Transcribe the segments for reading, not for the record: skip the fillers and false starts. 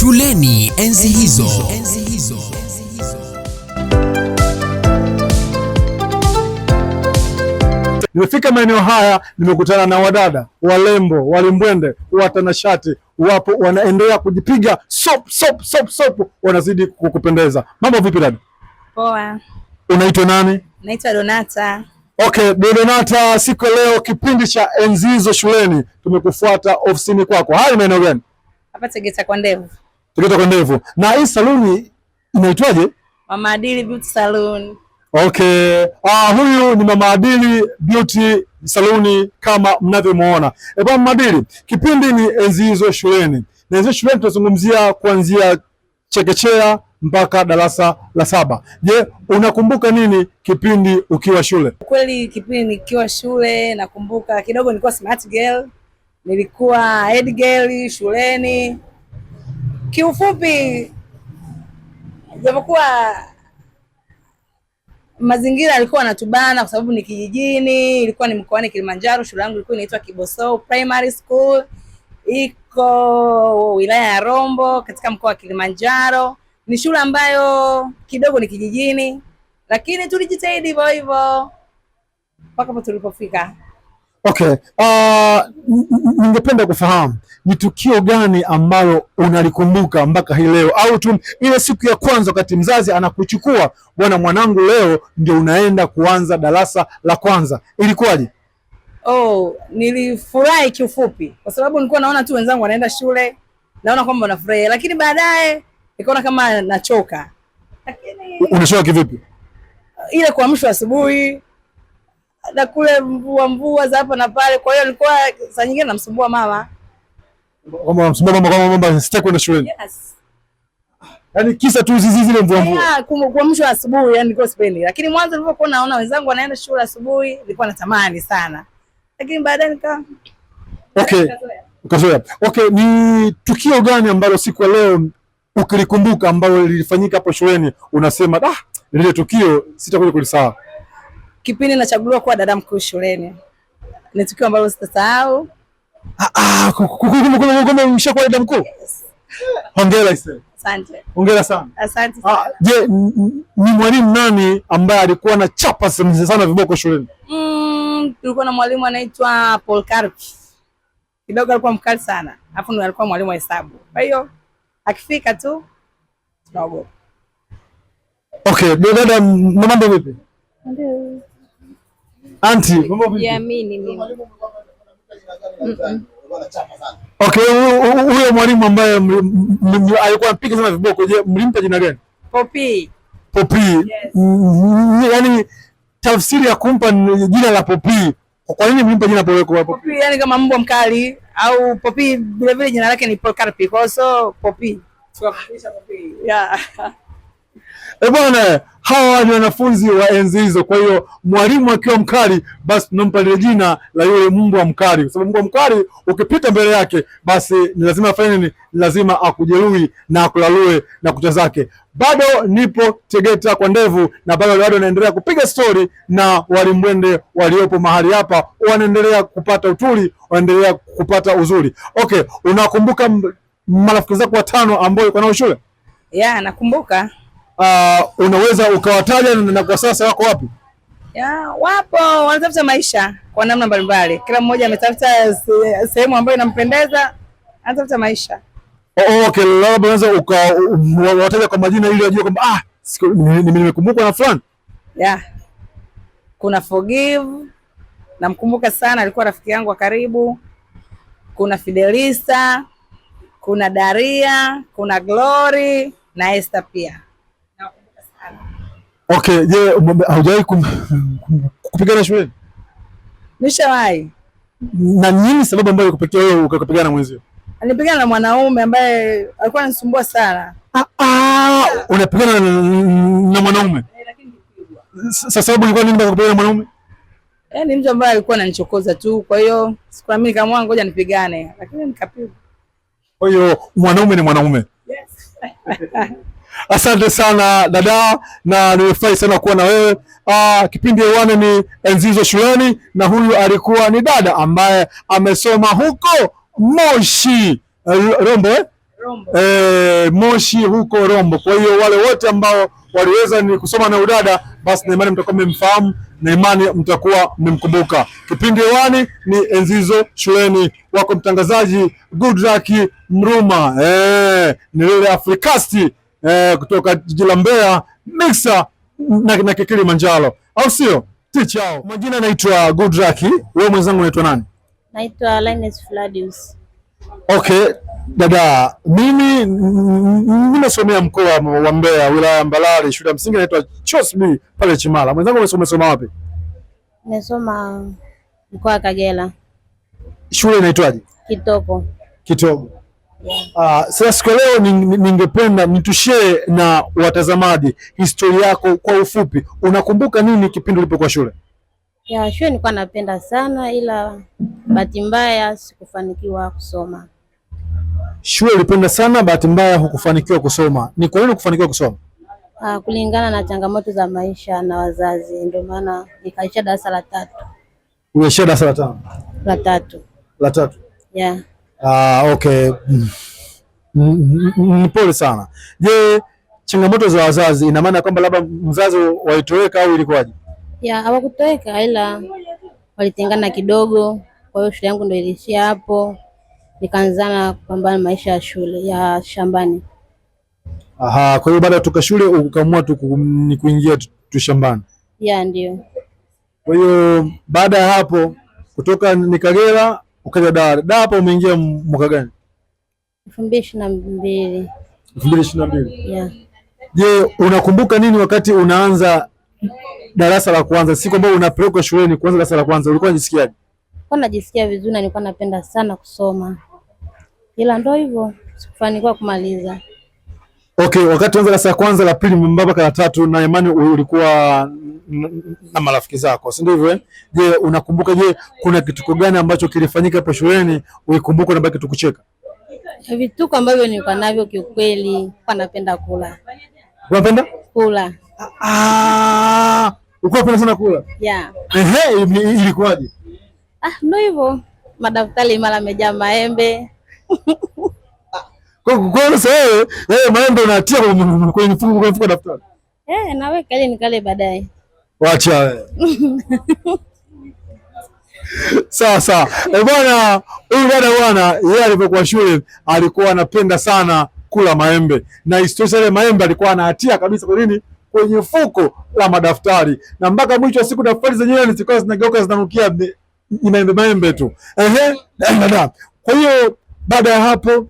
Shuleni enzi hizo. Enzi hizo. Nimefika maeneo haya, nimekutana na wadada walembo, walimbwende, watanashati, wapo wanaendelea kujipiga sop sop sop sop, wanazidi kukupendeza. Mambo vipi dada? Poa. Unaitwa nani? Naitwa Donata. Okay, Donata, siku ya leo kipindi cha enzi hizo shuleni tumekufuata ofisini kwako. Haya ni maeneo gani? Hapa Tegeta kwa Ndevu. Tegeta kwa Ndevu. Na hii saluni inaitwaje? Mama Adili Beauty Salon. Okay. Ah, huyu ni Mama Adili Beauty Saluni kama mnavyomuona. Eh, bwana Mama Adili, kipindi ni enzi hizo shuleni. Na enzi hizo shuleni tunazungumzia kuanzia chekechea mpaka darasa la saba. Je, unakumbuka nini kipindi ukiwa shule? Kweli kipindi nikiwa shule nakumbuka kidogo nilikuwa smart girl, nilikuwa head girl shuleni. Kiufupi, japokuwa mazingira yalikuwa yanatubana kwa sababu ni kijijini, ilikuwa ni mkoani Kilimanjaro. Shule yangu ilikuwa inaitwa Kibosoo Primary School, iko wilaya ya Rombo katika mkoa wa Kilimanjaro. Ni shule ambayo kidogo ni kijijini, lakini tulijitahidi hivyo hivyo mpaka hapo tulipofika. Okay. Ningependa kufahamu ni tukio gani ambalo unalikumbuka mpaka hii leo, au tu ile siku ya kwanza wakati mzazi anakuchukua, bwana mwanangu, leo ndio unaenda kuanza darasa la kwanza, ilikuwaje? Oh, nilifurahi kiufupi kwa sababu nilikuwa naona tu wenzangu wanaenda shule, naona kwamba wanafurahia, lakini baadaye nikaona kama nachoka. Lakini Unachoka kivipi? ile kuamshwa asubuhi na kule mvua mvua za hapa na pale, kwa hiyo nilikuwa saa nyingine namsumbua mama. Kwamba unamsumbua mama kwamba mama sitaki kwenda shuleni. Yes. Yaani kisa tu zizi zile mvua mvua. Yeah, kuamshwa asubuhi yani nilikuwa sipendi. Lakini mwanzo nilipokuwa naona wenzangu wanaenda shule asubuhi, nilikuwa natamani sana. Lakini baadaye nika Okay. Ukazoea. Okay, ni tukio gani ambalo siku ya leo ukilikumbuka ambalo lilifanyika hapo shuleni unasema ah, lile tukio sitakuja kulisahau? Kipindi nachaguliwa kuwa dada mkuu shuleni. Ni tukio ambalo sitasahau. Ah, kumbe mshakuwa dada mkuu? Yes. Hongera ise. Asante. Hongera sana. Asante Ah, sana. je, ni mwalimu nani ambaye alikuwa na chapa sana viboko shuleni? Tulikuwa na mwalimu anaitwa Paul Karpi. Kidogo alikuwa mkali sana. Alafu ndo alikuwa mwalimu wa hesabu. Kwa hiyo akifika tu tunaogopa. Okay, dada, mambo vipi? Ndio. Auntie, mambo vipi? Jiamini mimi. Okay, huyo mwalimu ambaye alikuwa anapiga sana viboko, je, mlimpa jina gani? Popi. Popi. Yes. Yaani tafsiri ya kumpa jina la Popi. Kwa nini mlimpa jina Popi? Popi? Popi yani kama mbwa mkali au Popi vile vile jina lake ni Paul Karpi. Kwa hiyo so Popi. Tukafupisha Popi. Yeah. Eh, bwana, hawa ni wanafunzi wa enzi hizo. Kwa hiyo mwalimu akiwa mkali, basi tunampa lile jina la yule mbwa mkali, kwa sababu mbwa mkali ukipita mbele yake, basi ni lazima afanye nini? Ni lazima akujeruhi na akulalue na kucha zake. Bado nipo Tegeta kwa Ndevu na bado naendelea kupiga stori na walimbwende waliopo mahali hapa, wanaendelea kupata utuli, wanaendelea kupata uzuri. Okay, unakumbuka marafiki zako watano ambao ulikuwa nao shule? Yeah, nakumbuka. Unaweza ukawataja na kwa sasa wako wapi? Yeah, wapo wanatafuta maisha kwa namna mbalimbali. Kila mmoja ametafuta sehemu ambayo inampendeza, anatafuta maisha. Oh, okay, labda unaweza ukawataja kwa majina ili wajue kwamba nimekumbukwa na fulani. Yeah. Kuna Forgive, namkumbuka sana, alikuwa rafiki yangu wa karibu. Kuna Fidelisa, kuna Daria, kuna Glory na Esther pia. Nawakumbuka sana. Okay, je, haujawahi kupigana shuleni? Nishawahi. Na nini sababu ambayo ikupelekea wewe ukapigana na mwenzio? Nilipigana na mwanaume ambaye alikuwa ananisumbua sana. Unapigana na mwanaume? Lakini nilipigwa. Sasa sababu ilikuwa nini mpaka kupigana na mwanaume? Ni mtu ambaye alikuwa ananichokoza tu, kwa hiyo sikuamini kama ngoja nipigane, lakini nikapigwa. Kwa hiyo mwanaume ni mwanaume. Yes. Asante sana dada, na nimefurahi sana kuwa na wewe. Kipindi hewani ni Enzi Hizo Shuleni, na huyu alikuwa ni dada ambaye amesoma huko Moshi. Rombo, eh? Moshi huko Rombo. Kwa hiyo wale wote ambao waliweza ni kusoma na udada, basi na imani mtakuwa mmemfahamu na imani mtakuwa mmemkumbuka. Kipindi hewani ni Enzi Hizo Shuleni, wako mtangazaji Goodluck Mruma, ni lile Afrikasti kutoka jiji la Mbeya, mixer na Kilimanjaro, au sio? Tichao. Majina naitwa Goodluck, wewe mwenzangu unaitwa nani? Naitwa Linus Fladius. Okay, dada, mimi nimesomea mkoa wa Mbeya, wilaya ya Mbalali, shule ya msingi inaitwa Chosbi pale Chimala. Mwenzangu umesoma wapi? Nimesoma mkoa wa Kagera, Shule inaitwaje? Kitoko. Kitogo. Sasa siku ya leo ningependa nitushare na watazamaji historia yako kwa ufupi. Unakumbuka nini kipindi ulipokuwa shule? Ya shule nilikuwa napenda sana, ila bahati mbaya sikufanikiwa kusoma. Shule ulipenda sana, bahati mbaya hukufanikiwa kusoma. Ni kwa nini hukufanikiwa kusoma? Kulingana na changamoto za maisha na wazazi, ndio maana nikaishia darasa la tatu. Uliishia darasa la tano? La tatu. La tatu. Yeah. Okay. Pole sana. Je, changamoto za wazazi ina maana kwamba labda mzazi walitoweka au ilikuwaje? Ya, hawakutoweka ila walitengana kidogo, kwa hiyo shule yangu ndio iliishia hapo. Nikaanzana kupambana maisha ya shule ya shambani. Aha, kwa hiyo baada ya kutoka shule ukaamua tu ni kuingia tu shambani. Ya, ndio. Kwa hiyo baada ya hapo kutoka ni Kagera ukaja Dar. Dar hapo umeingia mwaka gani? 2022. 2022. Ya. Je, unakumbuka nini wakati unaanza darasa la kwanza, siku ambayo unapelekwa shuleni kuanza darasa la kwanza, ulikuwa unajisikiaje? Nilikuwa najisikia vizuri na nilikuwa napenda sana kusoma, ila ndo hivyo sikufanikiwa kumaliza. Okay, wakati unaanza darasa la kwanza, la pili mpaka la tatu, na imani ulikuwa na marafiki zako, si ndivyo? Eh? Je, unakumbuka, je, kuna kituko gani ambacho kilifanyika hapo shuleni uikumbuke na baki tukucheka? Vituko ambavyo nilikuwa navyo kiukweli, nilikuwa napenda kula. Unapenda? Kula. Ulikuwa unapenda sana kula? Yeah. Ehe, ilikuwaje? Ndo hivyo. Madaftari mara yamejaa maembe. Kwa hiyo sasa wewe maembe unatia kwenye mfuko, kwenye mfuko daftari. Naweka ili nikale baadaye. Wacha wewe. Sawa sawa. Bwana, huyu dada bwana, yeye alipokuwa shule alikuwa anapenda sana kula maembe. Na isitoshe yale maembe alikuwa anahatia kabisa kwa nini? Kwenye fuko la madaftari. Na mpaka mwisho wa siku daftari zenyewe zilikuwa zinageuka zinanukia ni maembe maembe tu. Ehe, dada. Kwa hiyo baada ya hapo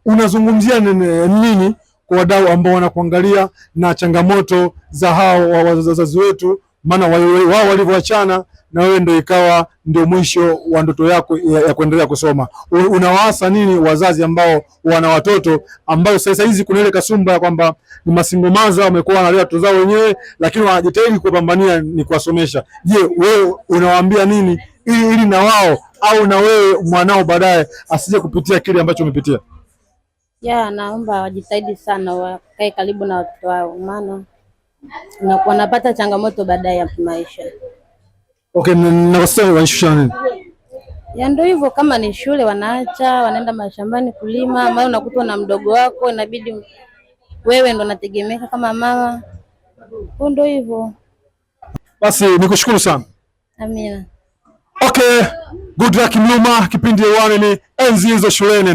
unazungumzia nini kwa wadau ambao wanakuangalia na changamoto za hao wazazi wetu, maana wao walivyoachana na wewe ndio ikawa ndio mwisho wa ndoto yako ya kuendelea kusoma. Unawaasa nini wazazi ambao wana watoto ambao sasa hizi kuna ile kasumba ya kwamba ni masingomaza, wamekuwa wanalea watoto zao wenyewe, lakini wanajitahidi kupambania ni kuwasomesha. Je, wewe unawaambia nini ili na wao au na wewe mwanao baadaye asije kupitia kile ambacho umepitia? Ya, naomba wajitahidi sana wakae karibu na watoto wao, maana wanapata changamoto baadaye ya maisha. Okay, na kwa sasa wanashusha nini? Ya, ndio hivyo, kama ni shule wanaacha, wanaenda mashambani kulima, maana unakuta na mdogo wako inabidi wewe ndo unategemeka kama mama. Kwa ndio hivyo. Basi nikushukuru sana. Amina. Okay, Goodluck Mruma, kipindi hewani ni Enzi Hizo Shuleni.